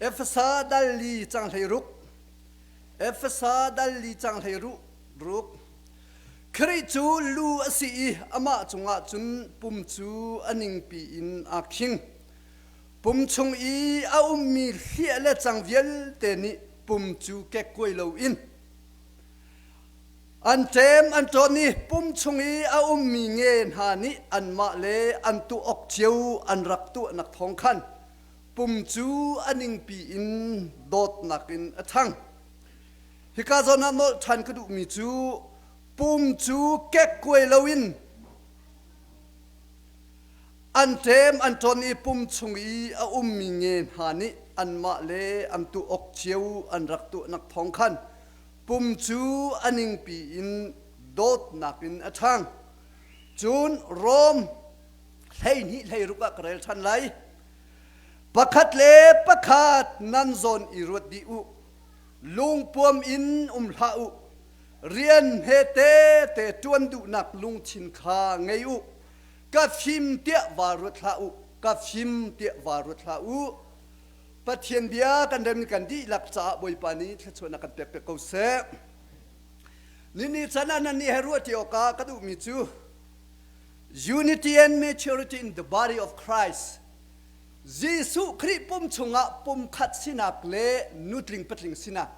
Efesa dal li cang 16. Efesa dal li cang 16. Khrih cu lu a si i amah cungah cun pum cu a ningpi in aa khing. Pum chung i a ummi hliah le cang vialte nih pum cu kekkuai loin an ṭem an ṭawn i pum chung i a ummi nge hna nih anmah le an tuah awk cio an rak tuahnak thawng khan pum cu a ningpi in dawtnak in a ṭhang. Hika zawn ah nolh ṭhan ka duhmi cu pum cu kekkuai loin An ṭem an ṭon i pum chung i a ummi nge hna nih anmah le an tuah awk cio an rak tuahnak thawng khan pum cu a ningpi in dawtnak in a ṭhang. Cun Rom 12 16 ah ka rel ṭhan lai. Pakhat le pakhat nan zawn i ruat dih u. Lungpuam in um hlah u. Rian hmete te ṭuan duhnak lungthin kha ngei u. Ka fim tiah vaa ruat hlah u, ka fim tiah vaa ruat hlah u. Pathian bia kan rem kan dihlak caah Bawipa nih thluachuahnak kan pek piak ko seh. Nini chan ah nan nih he ruah ṭi awkah ka duhmi cu unity and maturity in the body of Christ. Jesuh Khrih pum chungah pumkhat sinak le nutling patling sinak.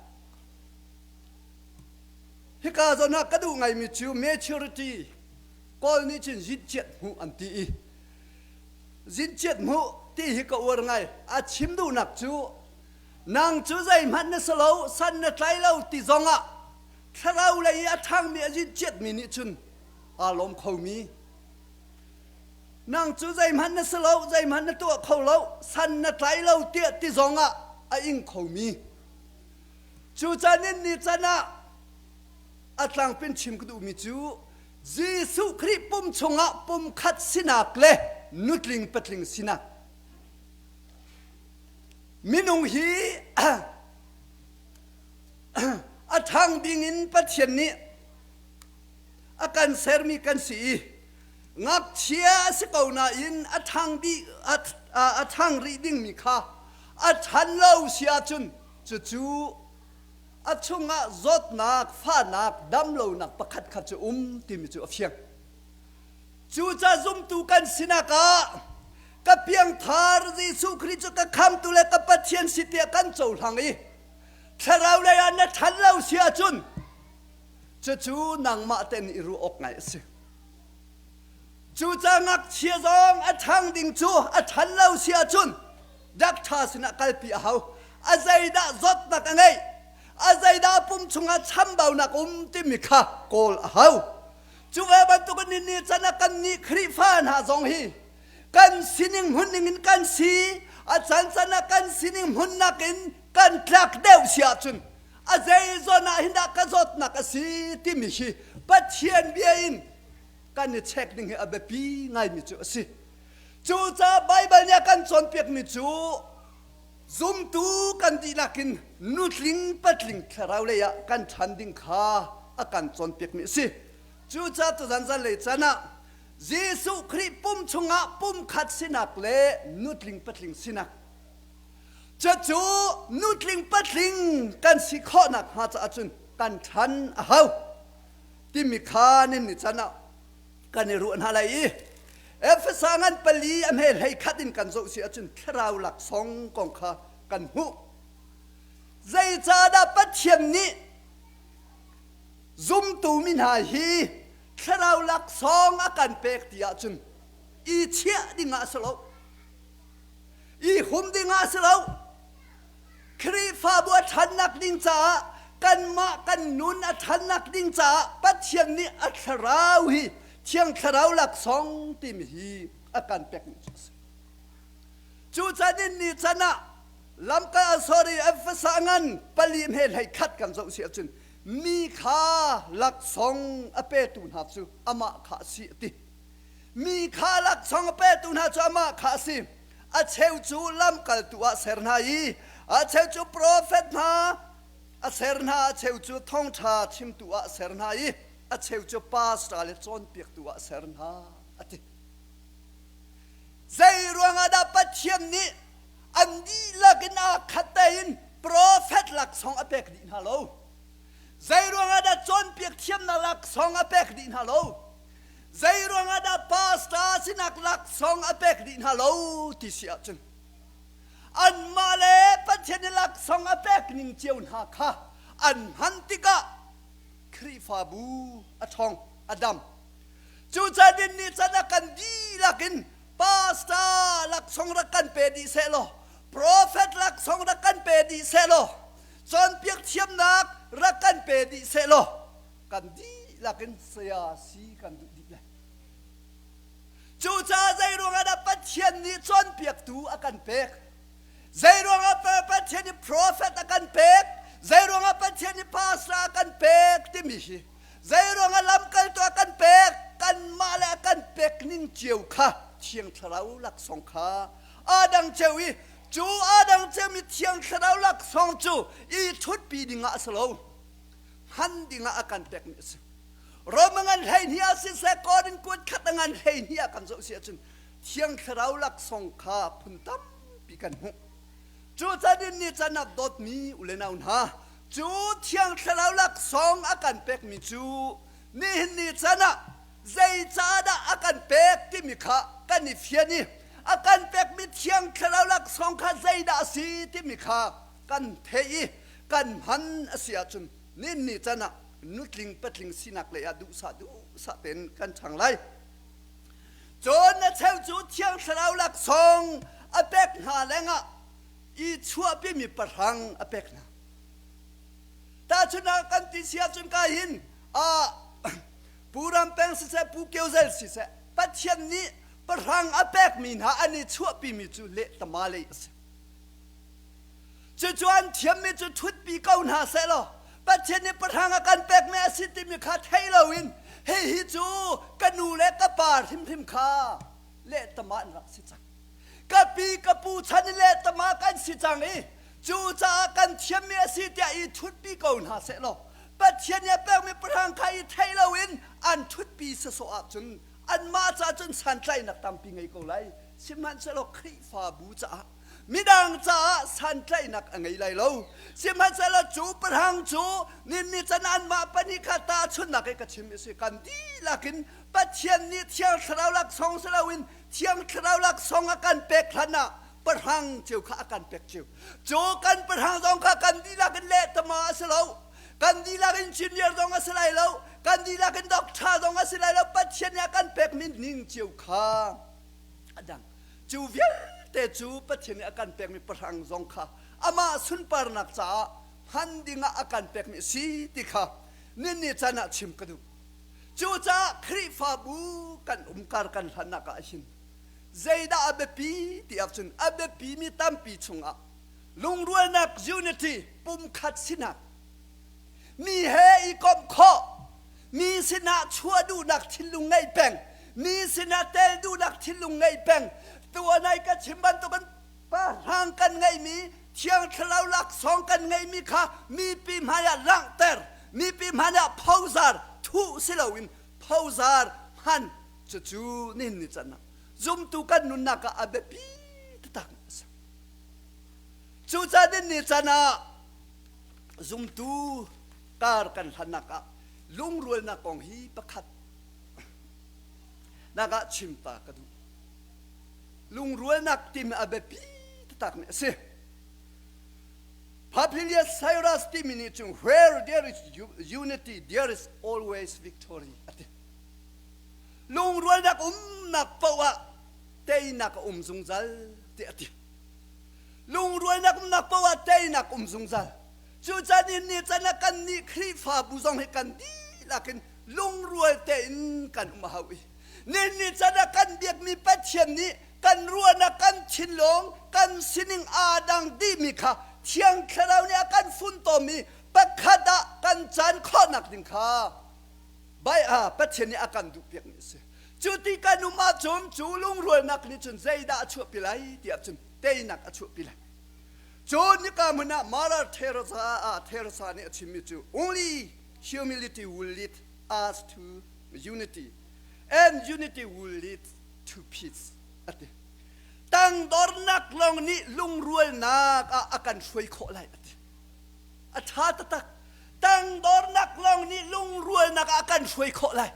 Hika zawn ah ka duh ngaimi cu maturity Kawl nih cun zinchiat hmuh an ti i zinchiat hmuh ti hi ka uar ngai. A chim duhnak cu nang cu zeihmanh na si lo, san na tlai lo ti zongah thlarau lei i a ṭhangmi a zinchiatmi nih cun aa lawm khomi. Nang cu zeihmanh na si lo, zeihmanh na tuah kho lo, san na tlai lo tiah ti zongah a ing khomi. Cu can in ni can ah a tlangpin chim ka duhmi cu Jesuh Khrih pum chungah pumkhat sinak le nutling patling sinak. Minung hi a ṭhang dingin Pathian nih a kan sermi kan si i ngakchia a si ko nain a ṭhang dih a ṭhang rih dingmi kha a ṭhan lo si ahcun cucu a chungah zawtnak, fahnak, damlonak pakhat khat cu um timi cu a fiang. Cucaah zumtu kan sinak ah ka piangthar Jesuh Khrih cu ka khamtu le ka Pathian si tiah kan cohlang i thlarau lei ah na ṭhan lo si ahcun cucu nangmah ten i ruah awk ngai a si. Cucaah ngakchia zong a ṭhang ding cu a ṭhan lo si ahcun Doctor sinah kalpi a hau. A zeidah zawtnak a ngeih, a zeidah a pum chungah chambaunak um timi kha kawl a hau. Cu ve bantuk in ni can ah kan nih Khrihfa hna zong hi kan sining hmun ning in kan si, a can can ah kan sining hmunnak in kan tlak deuh si ahcun a zei zawn ah hin dah ka zawtnak a si timi hi Pathian bia in kan i check ding hi a biapi ngaimi cu a si. Cucaah Baibal nih a kan cawnpiakmi cu zumtu kan dihlak in nutling patling thlarau lei ah kan ṭhan ding kha a kan cawnpiakmi a si. Cucaah tuzan zanlei can ah Jesuh Khrih pum chungah pumkhat sinak le nutling patling sinak cucu nutling patling kan si khawhnak hnga caah cun kan ṭhan a hau timi kha nin ni can ah kan i ruah hna lai i Efesa ngan pali a hme hlei khat in kan zoh si ahcun thlarau laksawng kong kha kan hmuh. Zeicahdah Pathian nih zumtu mi hna hi thlarau laksawng a kan pek ti ahcun i chiah ding ah a si lo, i hum ding ah a si lo. Khrihfabu a ṭhannak ding caah kanmah kan nun a ṭhannak ding caah Pathian nih a thlarau hi Thiang Thlarau laksawng timi hi a kan pekmi cu a si. Cucaah in ni can ah lamkal sorry Efesa ngan pali hme hlei khat kan zoh si ahcun mi kha laksawng a petu hna cu amah kha a si a ti. Mi kha laksawng a petu hna cu amah kha a si. A cheu cu lamkaltu ah ser hna i a cheu cu profet hna a ser hna, a cheu cu thawngṭha chimtu ah a ser hna i a cheu cu pastor le cawnpiaktu ah a ser hna a ti. Zei ruangah dah Pathian nih an dihlak in? in aa khat tein profet laksawng a pek dih hna lo? Zei ruangah dah cawnpiak thiamnak laksawng a pek dih hna lo? Zei ruangah dah pastor sinak laksawng a pek dih hna lo ti si ahcun anmah le Pathian i laksawng a pek ning cio hna kha an hman tikah Khrihfabu a ṭhawng, a dam. Cucaah nih can a kan dihlak in pastor laksawng rak kan pe dih seh law, prophet laksawng rak kan pe dih seh law, cawnpiak thiamnak rak kan pe dih seh law, kan dihlak in saya si kan duh dih lai. Cucaah zei ruangah dah Pathian nih cawnpiaktu a kan pek? Zei ruangah Pathian nih prophet a kan pek? Zei ruangah Pathian nih pastor a kan pek timi hi zei ruangah lamkaltu a kan pek? Kanmah le a kan pek ning cio kha Thiang Thlarau laksawng kha aa dang cio i cu aa dang ciomi Thiang Thlarau laksawng cu i ṭhutpi dingah a si lo. Hman dingah a kan pekmi a si. Rom a ngan 12 ah siseh, Korin kuat khat a ngan 12 ah kan zoh si ahcun Thiang Thlarau laksawng kha phun tampi kan hmuh. Cu can in ni can ah dawtmi u le nau hna, cu Thiang Thlarau laksawng a kan pekmi cu nihin ni can ah zeicahdah a kan pek timi kha kan i fian i a kan pekmi Thiang Thlarau laksawng kha zeidah a si timi kha kan theih i kan hman a si ahcun nihin ni can ah nutling patling sinak lei ah duhsah duhsah tein kan ṭhang lai. Cun a cheu cu Thiang Thlarau laksawng a pek hna lengah i chuahpimi pahrang a pek hna. Tahchunhnak kan ti si ahcun ka hin Pu Ram Peng siseh, Pu Kio Zel siseh, Pathian nih pahrang a pekmi hna an i chuahpimi cu lehtama lei a si. Cucu an thiammi cu ṭhutpi ko hna sehlaw Pathian nih pahrang a kan pekmi a si timi kha thei loin hihi cu ka nu le ka pa hrimhrim kha lehtama an rak si cang. Ka pi ka pu chan in lehtama kan si cang i cucaah kan thiammi a si tiah i ṭhutpi ko hna sehlaw Pathian nih a pekmi pahrang kha i thei loin an ṭhutpi sawsawh ahcun anmah caah cun santlaihnak tampi ngei ko lai. Sihmanhsehlaw Khrihfabu caah midang caah santlaihnak a ngei lai lo. Sihmanhsehlaw cu pahrang cu ninni can anmah pahnih kha tahchunhnak i ka chim a si. Kan dihlak in Pathian nih Thiang Thlarau laksawng si loin Thiang Thlarau laksawng a kan pek hlan ah pahrang cio kha a kan pek cio. Cu kan pahrang zong kha kan dihlak in lehtama a si lo. Kan dihlak in engineer zong a si lai lo. Kan dihlak in doctor zong a si lai lo. Pathian nih a kan pekmi ning cio kha a dang. Cu vialte cu Pathian nih a kan pekmi pahrang zong kha amah sunparnak caah hman dingah a kan pekmi a si ti kha ninni caan ah chim ka duh. Cucaah Khrihfabu kan umkar kan hlannak ah hin zeidah a biapi ti ahcun a biapimi tampi chungah lungrualnak unity pumkhat sinak mi he i komh khawh mi sinah chuah duhnak thinlung ngeih peng mi sinah tel duhnak thinlung ngeih peng tuanai ka chim bantukin pahrang kan ngeihmi thiang thlarau laksawng kan ngeihmi kha mipi hmaiah langhter mipi hmaiah phozar thuh si loin phozar hman cucu nihin ni can ah zumtu kan nunnak ah a biapi taktak a si cucaah nihin ni can ah zumtu kar kan hlannak ah lungrualnak kong hi pakhat nak ah chim ta ka duh lungrualnak timi a biapi taktakmi a si Papilius Cyrus timi nih cun where there is unity there is always victory a ti lungrualnak umnak paoh ah teinak a um zungzal ti a ti lungrualnak umnak paoh ah teinak um zungzal Cucan in ni can ah kan nih Khrihfabu zong hi kan dihlak in lungrual tein kan um a hau i ni can ah kan biakmi Pathian nih kan ruahnak kan thinlung kan sining aa dang dihmi kha Thiang Thlarau nih a kan funtom i pakhat ah kan caan khawhnak ding kha bai ah Pathian nih a kan duhpiakmi a si. Cu ti kan um ahcun cu lungrualnak nih cun zeidah a chuahpi lai ti ahcun teinak a chuahpi lai. Cun nika hmun ah Mother Teresa ah Teresa nih a chimmi cu only humility will lead us to unity and unity will lead to peace a ti. Tangdornak lawng nih lungrualnak ah a kan hruai khawh lai a ti. A ṭha taktak. Tangdornak lawng nih lungrualnak ah a kan hruai khawh lai.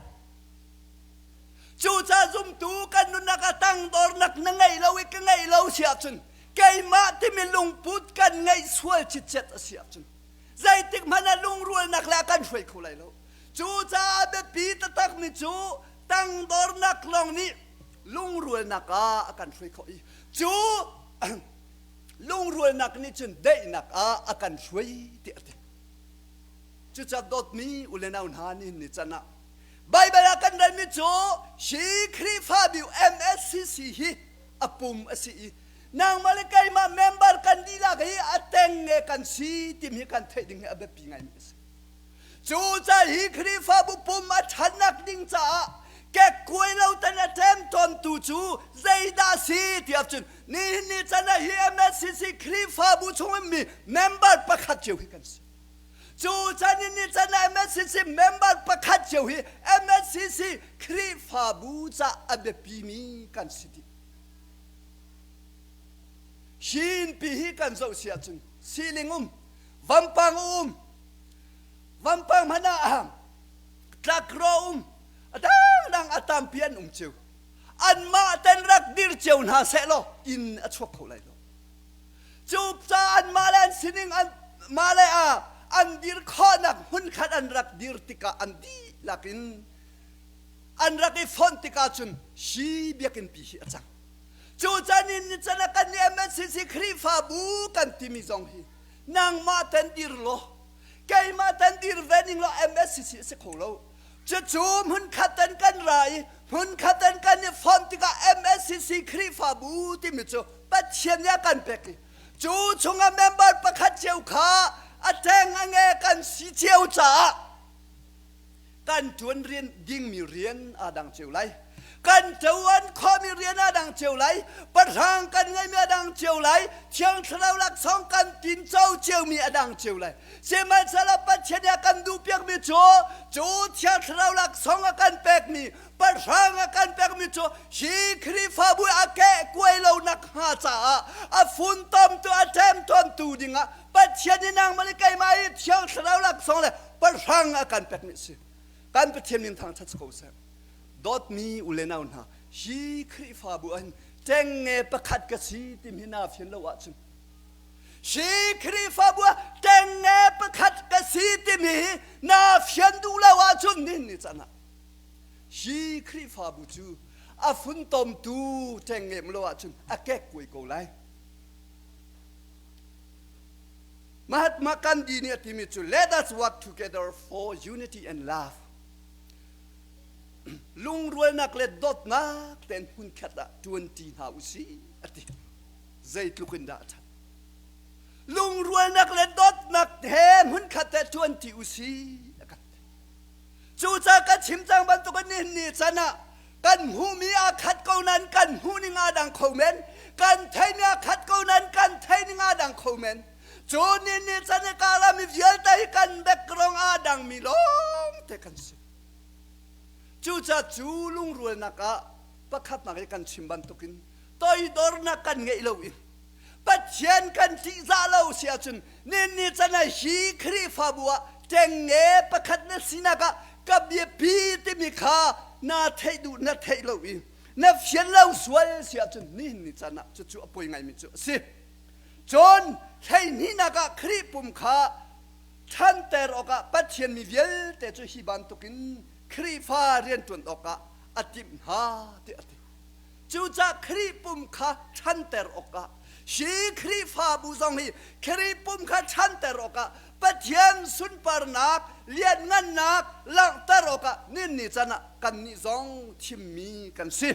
Cucaah zumtu kan nunnak ah tangdornak na ngeih lo i ka ngeih lo si ahcun keimah timi lungput kan ngeih sual citcet a si ahcun zeitik hmanh ah lungrualnak le a kan hruai kho lai lo. Cucaah biapi taktakmi cu tangdornak lawng nih lungrualnak ah a kan hruai khawh i cu lungrualnak nih cun daihnak ah a kan hruai tiah a ti. Cucaah dawtmi u le nau hna nihin ni can ah Baibal ah kan relmi cu hi Khrihfabu MSCC hi a pum a si i nangmah le keimah member kan dihlak hi a tengnge kan si timi hi kan theih ding hi a biapi ngaimi a si. Cucaah hi Khrihfabu pum a ṭhannak ding caah kekkuai lo ten a ṭemtawntu cu zeidah a si tiah cun nihin ni can ah hi MSCC Khrihfabu chung ummi member pakhat cio hi kan si. Cu can in ni can ah MSCC member pakhat cio hi MSCC Khrihfabu ca a biapimi kan si dih. Hinpi hi kan zoh si ahcun siling um, vampang um, vampang hmanh ah tlakrawh um, a dangdang a tampi an um cio. Anmah ten rak dir cio hna seh law inn a chuak kho lai lo. Cucaah anmah le an sining anmah le ah an dir khawhnak hmunkhat an rak dir tikah an dihlak in an rak i fonh tikah cun hi biakinn pi hi a cang. Cucaah ni can ah kan nih MNCC Khrihfabu kan timi zong hi nangmah ten dir law keimah ten dir ve ning law MSCC a si kho lo. Cucu hmunkhat in kan ra i hmunkhat in kan i fonh tikah MSCC Khrihfabu timi cu Pathian nih a kan pek i cu chungah member pakhat cio kha a ṭeng a nge kan si cio caah kan ṭuan rian dingmi rian aa dang cio lai. Kan ṭuan khawhmi rian aa dang cio lai. Pahrang kan ngeihmi a dang cio lai. Thiang Thlarau laksawng kan tinco ciomi a dang cio lai. Sihmanhsehlaw Pathian nih a kan duhpiakmi cu cu Thiang Thlarau laksawng a kan pekmi pahrang a kan pekmi cu hi Khrihfabu a kehkuai lo nakhnga caah a funtomtu a ṭemtawntu dingah Pathian nih nangmah le keimah i Thiang Thlarau laksawng le pahrang a kan pekmi a si. Kan Pathian min thangṭhat si ko seh. Dawtmi u le nau hna, hi Khrihfabu ah hin ṭengnge pakhat ka si timi naa fian lo ahcun hi Khrihfabu ah ṭengnge pakhat ka si timi hi naa fian duh lo ahcun nihin ni can ah hi Khrihfabu cu a funtomtu ṭengnge lo ahcun a kekkuai ko lai. Mahatma Gandhi nih a timi cu let us work together for unity and love. Lungrualnak le dawtnak tein hmunkhat ah ṭuanṭi hna u sih a ti. Zeitluk in dah a ṭhat. Lungrualnak le dawtnak he hmunkhat te ṭuanṭi u sih a kan ti. Cucaah ka chim cang bantukin nihin ni can ah kan hmuhmi aa khat ko nain kan hmuhning aa dang kho men. Kan theihmi aa khat ko nain kan theihning aa dang kho men. Cu ni ni can i karami vialte hi kan background aa dangmi lawng te kan si. Cucaah cu lungrualnak ah pakhatnak i kan chim bantukin toidornak kan ngeih lo in Pathian kan ṭihzah lo si ahcun ni can ah hi Khrihfabu ah ṭengnge pakhat na sinak ah ka biapi timi kha naa theih duh na theih lo i na fian lo sual si ahcun nihin ni can ah cucu a poi ngaimi cu a si. Cun hleihnihnak ah Khrih pum kha ṭhanter awkah Pathian mi vialte cu hi bantukin Khrihfa rianṭuan awkah a timh hna tiah a ti. Cucaah Khrih pum kha ṭhanter awkah hi Khrihfabu zong hi Khrih pum kha ṭhanter awkah Pathian sunparnak lianngannak langhter awkah ninni can ah kannih zong thimmi kan si.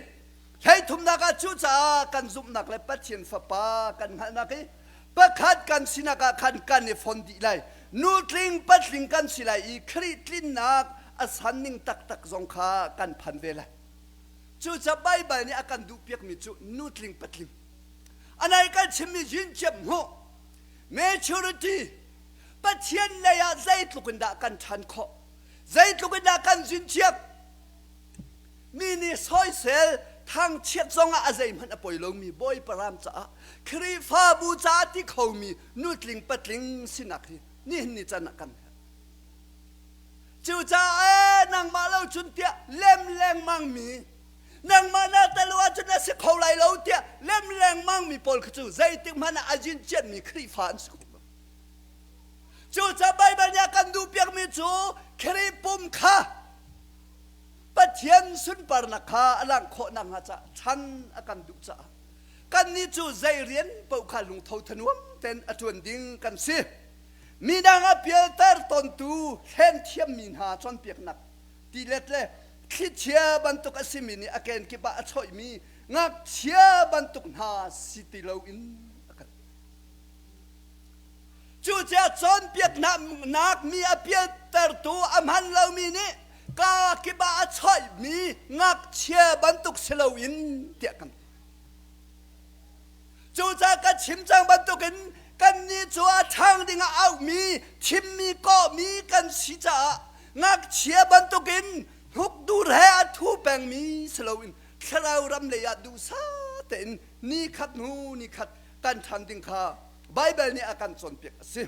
Hleithumnak ah cucaah kan zumhnak le Pathian Fapa kan hngalhnak i pakhat kan sinak ah khan kan i fon dih lai. Nutling patling kan si lai i Khrih tlinnak a sanning taktak zong kha kan phan ve lai. Cucaah Baibal nih a kan duhpiakmi cu nutling patling. Anai kan chimmi zinciap hmuh maturity Pathian lei ah zeitluk in dah kan ṭhan khawh zeitluk in dah kan zinciap mi nih soisel Thangchiat zongah a zeihmanh a poi lomi Bawipa ram caah Khrihfabu caah ti khomi nutling patling sinak hi nihin ni can ah kan herh. Cucaah nangmah lo cun tiah lem lengmang mi nangmah na tel lo ahcun a si kho lai lo tiah lem lengmang mi pawl kha cu zeitik hmanh ah a zinciatmi Khrihfa an si kho lo. Cucaah Baibal nih a kan duhpiakmi cu Khrih pum kha Pathian sunparnak kha a langh khawh nakhnga caah chan a kan duh caah kannih cu zei rian paoh kha lungtho thanuam tein a ṭuan ding kan si. Midang a pialter tawntu hlen thiammi hna cawnpiaknak tilet le thlichia bantuk a simi nih a kenkip ah a choihmi ngakchia bantuk hna si ti loin a kan Cucaah cawnpiaknak mi a pialtertu a hman lomi nih kaa kip ah a choihmi ngakchia bantuk si loin tiah kan ti. Cucaah ka chim cang bantukin kannih cu a ṭhang dingah auhmi, thimmi, kawhmi kan si caah ngakchia bantukin hnukdur he a thu pengmi si loin thlarau ram lei ah duhsah tein ni khat hnu ni khat kan ṭhan ding kha Baibal nih a kan cawnpiak a si.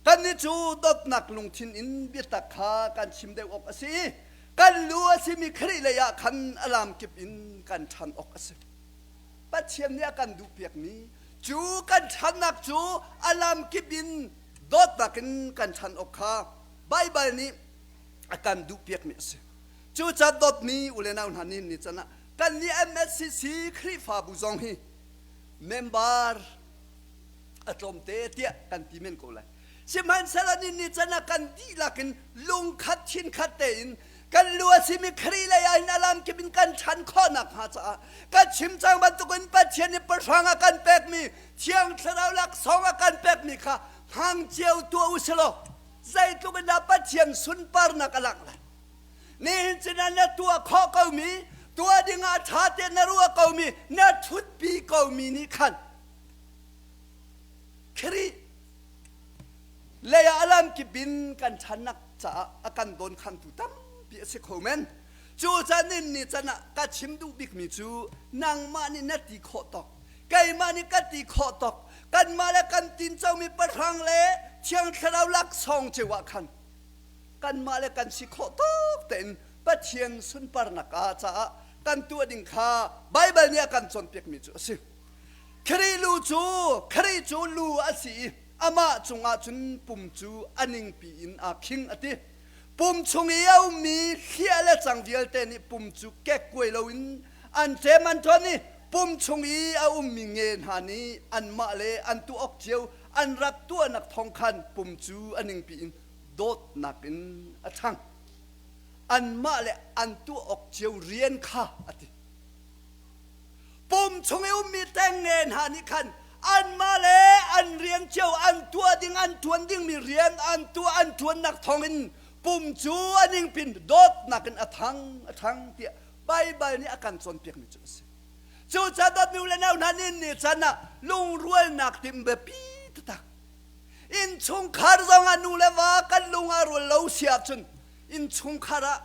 Kannih cu dawtnak lungthin in biatak kha kan chim deuh awk a si i kan lu a simi Khrih lei ah khan a lamkip in kan ṭhan awk a si. Pathian nih a kan duhpiakmi cu kan ṭhannak cu a lamkip in dawtnak in kan ṭhan awk kha Baibal nih a kan duhpiakmi a si. Cucaah dawtmi u le nau hna nih ni can ah kannih MSCC Khrihfabu zong hi member a tlawmte tiah kan ti men ko lai. Sihmanhsehlaw ni ni can ah kan dihlak in lungkhat thinkhat tein kan lu a simi Khrih lei ah hin a lamkip in kan ṭhan khawh nakhnga caah kan chim cang bantukin Pathian nih pahrang a kan pekmi Thiang Thlarau laksawng a kan pekmi kha hmang cio tuah u silaw zeitluk in dah Pathian sunparnak a langh lai. Nihin cun na tuah khawh komi, tuah dingah ṭha tein na ruah komi, na ṭhutpi komi nih khan Khrih lei ah a lamkip in kan ṭhannak caah a kan dawnkhantu tampi a si kho men. Cu can in ni can ah ka chim duh bikmi cu nangmah nih na ti khawh tawk, keimah nih ka ti khawh tawk, kanmah le kan tincomi pahrang le Thiang Thlarau laksawng cio ah khan kanmah le kan si khawh tawk tein Pathian sunparnak ah caah kan tuah ding kha Baibal nih a kan cawnpiakmi cu a si. Khrih lu cu Khrih cu lu a si i amah cungah cun pum cu a ningpi in aa khing a ti. Pum chung i a ummi hliah le cang vialte nih pum cu kekkuai loin an ṭem an ṭon i pum chung i a ummi nge hna nih anmah le an tuah awk cio an rak tuahnak thawng khan pum cu a ningpi in dawtnak in a ṭhang. Anmah le an tuah awk cio rian kha a ti. Pum chung i ummi ṭengnge hna nih khan anmah le an rian cio an tuah ding an ṭuan dingmi rian an tuah an ṭuannak thawngin pum cu a ningpin dawtnak in a ṭhang a ṭhang tiah Baibal nih a kan cawnpiakmi cu a si. Cucaah dawtmi u le nau hna nih ni chan ah lungrualnak tim biapi taktak. Innchungkhar zongah nu le va kan lung a rual lo si ahcun innchungkhar ah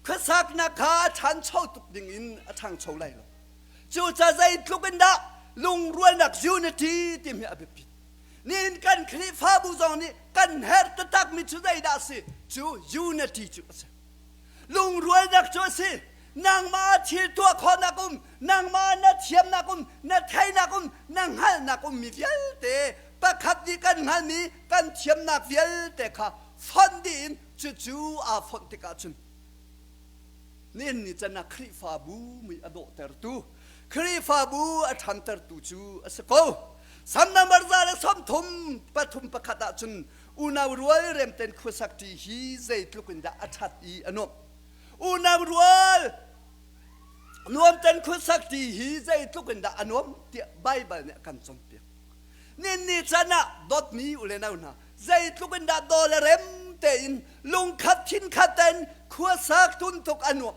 khuasaknak kha a ṭhancho tuk ding in a ṭhangcho lai lo. Cucaah zeitluk in dah lungrualnak unity timi a biapit. Nihin kan Khrihfabu zong nih kan herh taktakmi cu zeidah a si? Cu unity cu a si. Lungrualnak cu a si. Nangmah thil tuah khawhnak um, nangmah na thiamnak um, na theihnak um, na hngalhnak ummi vialte pakhat nih kan hngalhmi kan thiamnak vialte kha fonh dih in cucu aa fonh tikah cun nihin ni can ah Khrihfabu mui a dawhtertu Khrihfabu a ṭhantertu cu a si ko. Sam number 133 ah cun unau rual remten khuasak ṭi hi zeitluk in dah a ṭhat i a nuamh. Unau rual nuamten khuasak ṭi hi zeitluk in dah a nuam tiah Baibal nih a kan cawnpiak. Nin ni can ah dawtmi u le nau hna zeitluk in dah daw le rem tein lungkhat thinkhat tein khuasak tuntuk a nuam.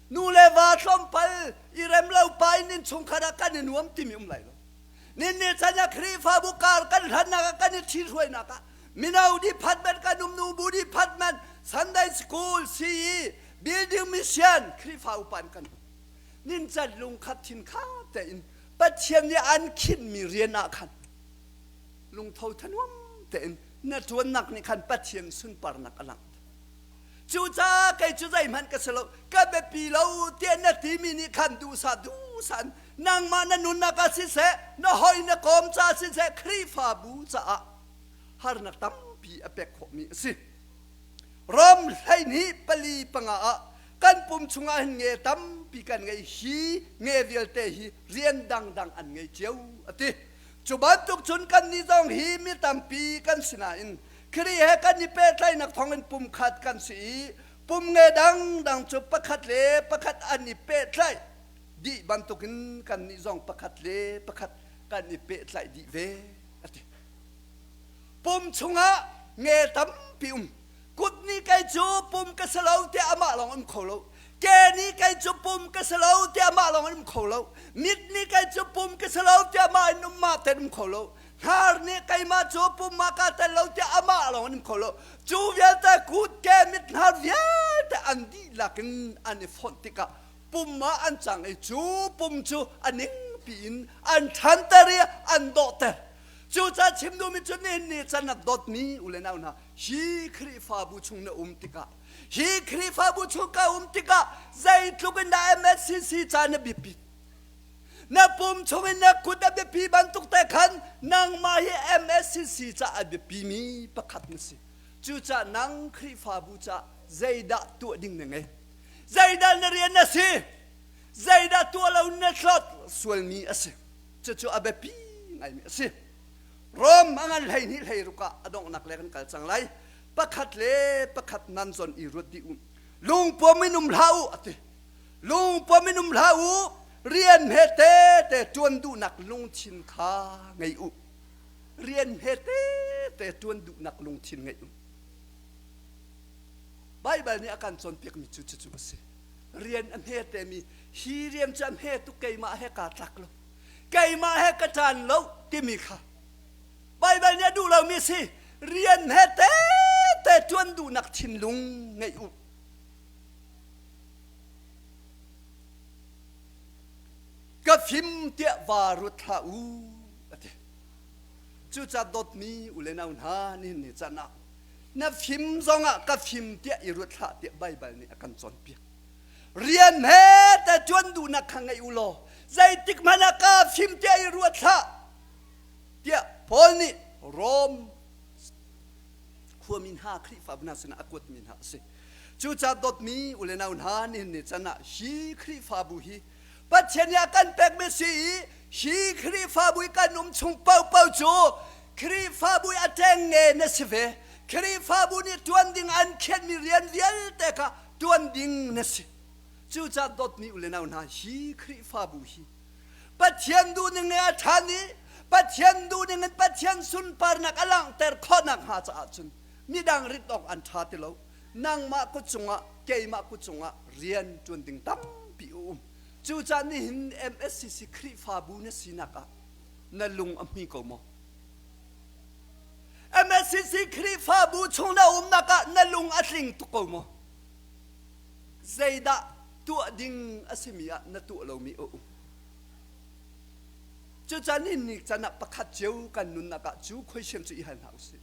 Nu le va tlawmpal i rem lo pa in innchungkhar ah kan i nuam timi um lai lo. Nin ni chan ah Khrihfabu kar kan hlannak ah kan i ṭhihruainak ah mino department kan um nu bu department Sunday school CE building mission Khrihfa upa in kan um. Nincan lungkhat thin kha tein Pathian nih an khinhmi rian ah khan lungtho thanuam tein na ṭuannak nih khan Pathian sunparnak a langhter. Cucaah kei cu zeihmanh ka si lo, ka biapi lo tiah na timi nih khan duhsah duhsah in nangmah na nunnak ah siseh, na hawi na kawm caah siseh, Khrihfabu caah harnak tampi a pek khawhmi a si. Rom 12 pali panga ah kan pum chungah hin nge tampi kan ngei hi nge vialte hi rian dangdang an ngei cio a ti. Cu bantuk cun kannih zong hi mi tampi kan si nain Khrih he kan i pehtlaihnak thawngin pumkhat kan si i pum nge dangdang cu pakhat le pakhat an i pehtlaih dih bantukin kannih zong pakhat le pakhat kan i pehtlaih dih ve a ti. Pum chungah nge tampi um. Kut nih kei cu pum ka si lo tiah amah lawng um kho lo. Ke nih kei cu pum ka si lo tiah amah lawng in um kho lo. Mit nih kei cu pum ka si lo tiah amah in um mah ten um kho lo. Hnar nih keimah cu pum ah kaa tel lo tiah amah lawng in um kho lo. Cu vialte kut ke mit hnar vialte an dihlak in an i fonh tikah pum ah an cang i cu pum cu a ningpi in an ṭhanter i an dawhter. Cucaah chim duhmi cu nihin ni can ah dawtmi u le nau hna hi Khrihfabu chung na um tikah hi Khrihfabu chung ka um tikah zeitluk in dah MSCC ca na biapit na pum chungin na kut a biapi bantuk te khan nangmah hi MSCC ca a biapimi pakhat na si. Cucaah nang Khrihfabu ca zeidah tuah ding na ngei? Zeidah na rian na si? Zeidah tuah lo na hlawt sualmi a si. Cucu a biapi ngaimi a si. Rom a ngan 12 16 ah a donghnak le kan kal cang lai. Pakhat le pakhat nan zawn i ruat dih u. Lungpuam in um hlah u a ti. Lungpuam in um hlah u. Rian he tete ṭuan duhnak lungthin kha ngei u. Rian he tete ṭuan duhnak lungthin ngei u. Baibal nih a kan cawnpiakmi cu cucu a si. Rian a hmetemi hi rian cu a hme tuk keimah he kaa tlak lo. Keimah he ka ṭan lo timi kha Baibal nih a duh lomi a si. Rian he tete ṭuan duhnak thinlung ngeih u. Ka fim tiah vaa ruat hlah u a ti. Cucaah dawtmi u le nau hna nihin ni caan ah na fim zongah ka fim tiah i ruat hlah tiah Baibal nih a kan cawnpiak. Rian he te ṭuan duhnak kha ngei u law zeitik hmanh ah ka fim tiah i ruat hlah tiah Paul nih Rom khuami hna Khrihfabu hna sinah a kuatmi hna a si. Cucaah dawtmi u le nau hna nihin ni can ah hi Khrihfabu hi Pathian nih a kan pekmi si i hi Khrihfabu i kan um chung paohpaoh cu Khrihfabu i a ṭengnge na si ve. Khrihfabu nih ṭuan ding an khenhmi rian vialte kha ṭuan ding na si. Cucaah dawtmi u le nau hna hi Khrihfabu hi Pathian duhning in a ṭhan i Pathian duhning in Pathian sunparnak a langhter khawhnak hnga caah cun midang rit awk an ṭha ti lo. Nangmah kut cungah keimah kut cungah rian ṭuan ding tampi a um. Cucaah nihin MSCC Khrihfabu na sinak ah na lung a hmi ko maw? MSCC Khrihfabu chung na umnak ah na lung a tling tuk ko maw? Zeidah tuah ding a simi ah na tuah lomi a um. Cucaah nihin ni can ah pakhat cio kan nunnak ah cu question cu i hal hna usih.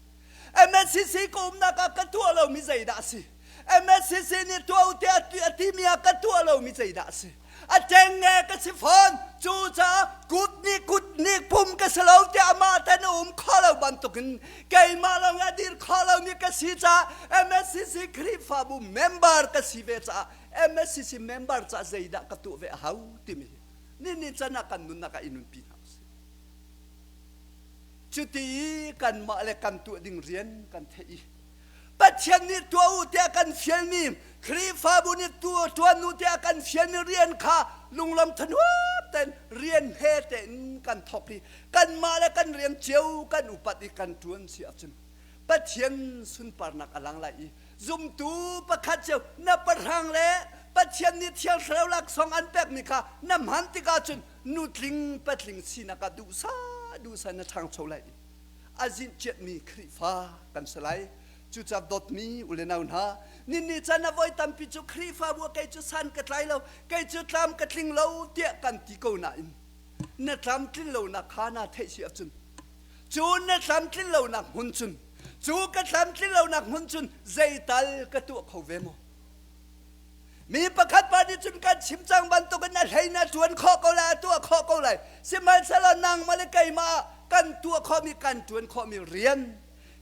MSCC ka umnak ah ka tuah lomi zeidah a si? MSCC nih tuah u tiah a timi ah ka tuah lomi zeidah a si? A ṭengnge ka si fawn. Cucaah kut nih kut nih pum ka si lo tiah amah ten a um kho lo bantukin keimah lawng a dir kho lomi ka si caah MSCC Khrihfabu member ka si ve caah MSCC member caah zeidah ka tuah ve a hau timi hi ni ni can ah kan nunnak ah i nunpi hna usih. Cuti i kanmah le kan tuah ding rian kan theih i Pathian nih tuah u tiah kan fialmi Khrihfabu nih tuan u tiah kan fialmi rian kha lunglawm thanuam tein rian he tein kan thawk i kanmah le kan rian cio kan upat i kan ṭuan si ahcun Pathian sunparnak a lang lai i zumtu pakhat cio na pahrang le Pathian nih Thiang Thlarau laksawng an pekmi kha na hman tikah cun nutling patling sinak ah duhsah duhsah na ṭhangcho lai i a zinhciatmi Khrihfa kan si lai. Cucaah dawtmi u le nau hna, ninni caan ah voi tampi cu Khrihfabu ah kei cu san ka tlai lo, kei cu tlam ka tling lo tiah kan ti ko nain na tlamtlin lonak kha naa theih si ahcun cu na tlamtlin lonak hmun cun cu ka tlamtlin lonak hmun cun zeital ka tuah kho ve maw? Mi pakhat pa nih cun kan chim cang bantukin a hlei na ṭuan khawh ko lai, a tuah khawh ko lai. Sihmanhsehlaw nangmah le keimah kan tuah khawhmi, kan ṭuan khawhmi rian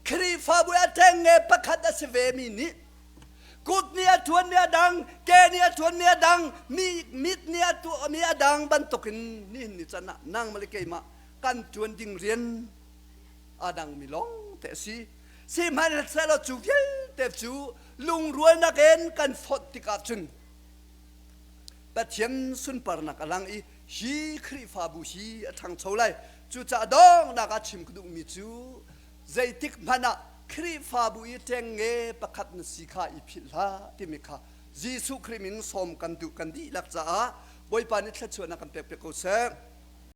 Khrihfabu a ṭengnge pakhat a si vemi nih kut nih a ṭuanmi a dang, ke nih a ṭuanmi a dang, mi mit nih a tuahmi a dang bantukin nihin ni can ah nangmah le keimah kan ṭuan ding rian a dangmi lawng te a si. Sihmanhsehlaw cu vialte cu lungrualnak in kan fonh tikah cun Pathian sunparnak a lang i hi Khrihfabu hi a ṭhangcho lai. Cucaah donghnak ah chim ka duhmi cu zeitik hmanh ah Khrihfabu i ṭengnge pakhat na si kha i philh hlah timi kha Jesuh Khrih min sawm kan duh kan dihlak caah Bawipa nih thluachuahnak kan pek piak ko seh.